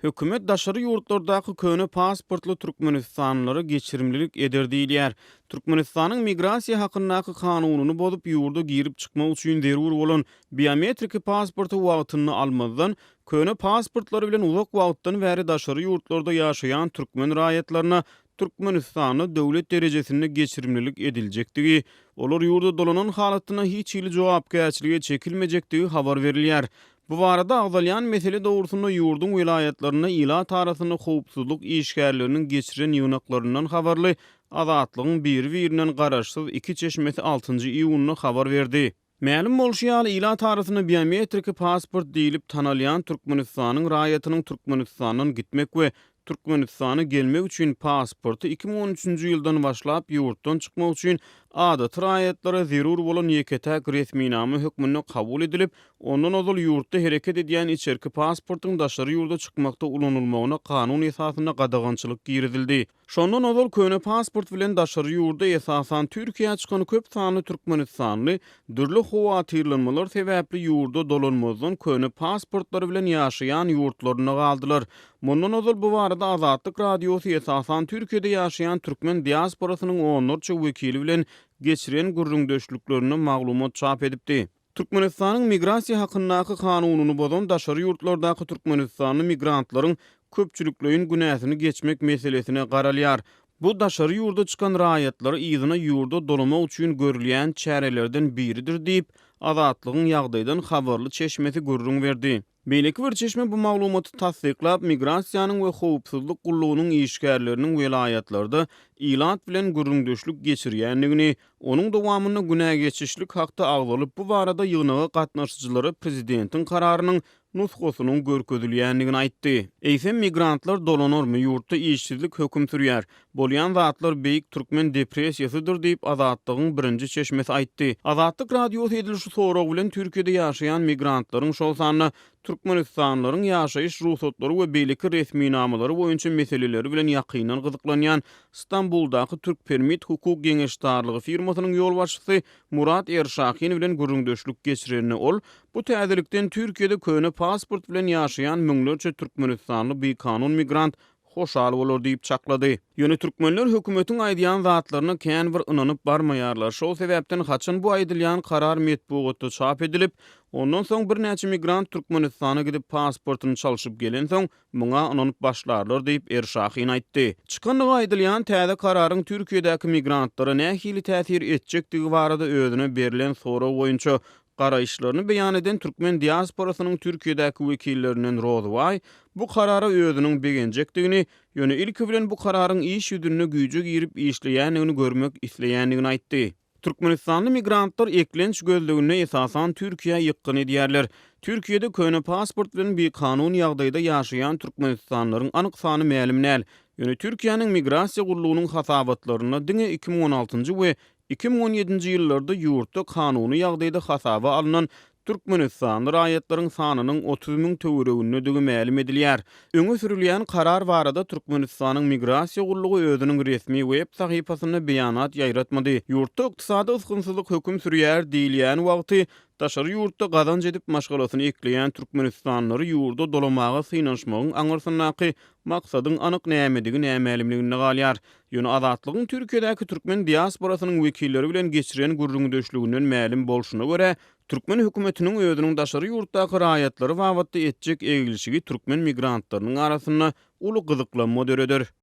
Hökümet daşary ýurtlardaky köne pasportly türkmenistanlylara geçirimlilik eder diýilýär. Türkmenistanyň Migrasiýa hakyndaky kanunyny bozup ýurda girip çykmak üçin zerur bolan biometriki pasporty wagtynda almazdan, köne pasportlary bilen uzak wagtdan bäri daşary ýurtlarda ýaşaýan türkmen raýatlaryna Türkmenistanda döwlet derejesinde geçirimlilik ediljekdigi, olar ýurda dolanan halatynda hiç hili jogapkärçilige çekilmejekdigi habar berilýär. Bu barada agzalýan mesele dogrusynda ýurduň welaýatlarynda ilat arasynda howpsuzlyk işgärleriniň geçiren ýygnaklaryndan habarly Azatlygyň biri-birinden garaşsyz iki çeşmesi altynjy iýunda habar berdi. Mälim bolşy ýaly, ilat arasynda biometriki pasport diýlip tanalýan Türkmenistanyň raýatynyň Türkmenistandan gitmek we Türkmenistana gelmek üçin pasporty 2013-nji ýyldan başlap ýurtdan çykmak üçin adaty raýatlara zerur bolan ýeke-täk resminama hökmünde kabul edilip, ondan ozal ýurtda hereket edýän içerki pasportyň daşary ýurda çykmakda ulanylmagyna kanun esasynda gadagançylyk girizildi. Şondan ozal köne pasport bilen daşary ýurda, esasan Türkiýä çykan köp sanly türkmenistanly dürli howatyrlanmalar sebäpli ýurda dolanmazdan köne pasportlary bilen ýaşaýan ýurtlarynda galdylar. Mundan ozal bu barada Azatlyk Radiosy esasan Türkiýede ýaşaýan türkmen diasporasynyň onlarça wekili bilen geçiren gürrüňdeşliklerinde maglumat çap edipdi. Türkmenistanyň Migrasiýa hakyndaky kanunyny bozan daşary ýurtlardaky türkmenistanly migrantlaryň köpçülikleýin günäsini geçmek meselesine garalýar. Bu daşary ýurda çykan raýatlary yzyna ýurda dolamak üçin görülýän çärelerden biridir diýip, Azatlygyň ýagdaýdan habarly çeşmesi gürrüň berdi. Beýleki bir çeşme bu maglumaty tassyklap, migrasiýanyň we howpsuzlyk gullugynyň işgärleriniň welaýatlarda ilat bilen gürrüňdeşlik geçirýändigini, onuň dowamynda günä geçişlik hakda agzalyp, bu barada ýygnaga gatnaşyjylara prezidentiň kararynyň nusgasynyň görkezilýändigini aýtdy. Eýsem, migrantlar dolanarmy? Ýurtda işsizlik höküm sürýär. Bolýan zatlar beýik türkmen depressiýasydyr diýip, Azatlygyň birinji çeşmesi aýtdy. Azatlyk Radiosy edil şu sorag bilen Türkiýede ýaşaýan migrantlaryň, şol sanda türkmenistanlylaryň ýaşaýyş rugsatlary we beýleki resminamalary boýunça meseleleri bilen ýakyndan gyzyklanýan Stambuldaky Türkpermit hukuk geňeşdarlygy firmasynyň ýolbaşçysy Murat Erşahin bilen gürrüňdeşlik geçirende ol bu täzelikden Türkiýede köne pasport bilen ýaşaýan müňlerçe türkmenistanly bikanun migrant hoşal bolar diýip çaklady. Ýöne türkmenler hökümetiň aýdýan zatlaryna kän bir ynanyp barmaýarlar. Şol sebäpden haçan bu aýdylýan karar metbugatda çap edilip, ondan soň birnäçe migrant Türkmenistana gidip pasportyny çalşyp gelensoň, muňa ynanyp başlarlar diýip, Erşahin aýtdy. Çykandygy aýdylýan täze kararyň Türkiýedäki migrantlara nähili täsir etjekdigi barada özüne berlen sorag boýunça Garaýyşlaryny beýan eden türkmen diasporasynyň Türkiýedäki wekillerinden Rozybaý bu karara özüniň begenjekdigini, ýöne ilki bilen bu kararyň iş ýüzünde güýje girip işleýändigini görmek isleýändigini aýtdy. Türkmenistanly migrantlar eklenç gözleginde esasan Türkiýä ýykgyn edýärler. Türkiýede köne pasport bilen bikanun ýagdaýda ýaşaýan türkmenistanlylaryň anyk sany mälim däl. Ýöne Türkiýäniň Migrasiýa gullugynyň hasabatlarynda diňe 2016-njy we 2017-nji ýyllarda ýurtda kanuny ýagdaýda hasaba alnan türkmenistanly raýatlaryň sanynyň 30 müň töweregindedigi mälim edilýär. Öňe sürülýän karar barada Türkmenistanyň Migrasiýa gullugy özüniň resmi web sahypasynda beýanat ýaýratmady. Ýurtda ykdysady ysgynsyzlyk höküm sürýär diýilýän wagty, daşary ýurtda gazanç edip maşgalasyny ekleýän türkmenistanlylary ýurda dolamaga synanyşmagyň aňyrsyndaky maksadyň anyk nämedigi nämälimliginde galýar. Ýöne Azatlygyň Türkiýedäki türkmen diasporasynyň wekilleri bilen geçiren gürrüňdeşliginden mälim bolşuna görä, türkmen hökümetiniň özüniň daşary ýurtdaky raýatlary babatda etjek eglişigi türkmen migrantlarynyň arasynda uly gyzyklanma döreder.